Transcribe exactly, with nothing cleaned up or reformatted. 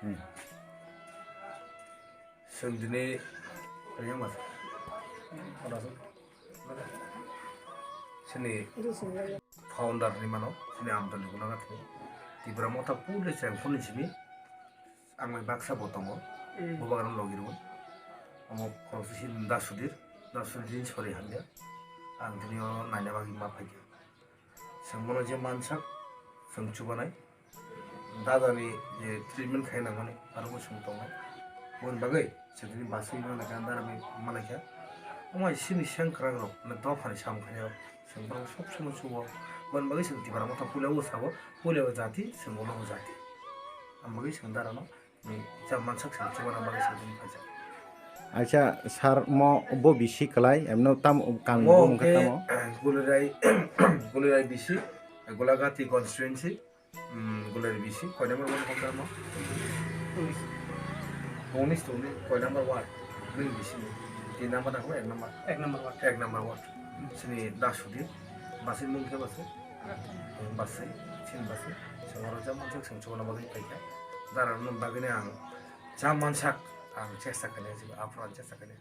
Chwng tini, sini founder ni mano, sini Amdal ni guna gatho. Tipra Motha pule cheng phone simi, ang mai baksa bo tongo, bo bagano logi rwo. Amo khoroksa sini Da Sudir, Da Sudir ni sori hamya. Ang tini o naina bagwi ma phaikha. Chwng bono je mansak, chwng chubanai. Dadani je treatment khai nangmani, aro bo chwng tongnai. Boni bagwi chwng tini basui manai kha, dara bai manai kha. Omo hai sini sengkrak rok, na dophani samung khainai rok, chwng bono sob somoi chubo. Boni bagwi chwng Tipra Motha puila o sabo, puila o jati, chwng ulo o jati. Ang bagwi chwng darano. Ni cha mansak se chubana bagwi se tini phaijak. Acha, sir, mo bo bisi kwlai, emno tam kang Mo bo wngkha hwnkhe, tamo? Gulirai, Gulirai bisi, Gulagati constituency, mm, Gulirai bisi, koi number ward hokda mo? Unis to ni, koi number ward? Bini bisi ni. Tin number na ek number? Ek number ward. Ek number ward. Sini Da Sudir, basi mung khe basi? Basi, sini basi. Sengoro cha mansak seng chubana bagwi phaikha. Dara nung bagwi ni ang cha mansak, ang chesta khainai, aphuru ang chesta khainai.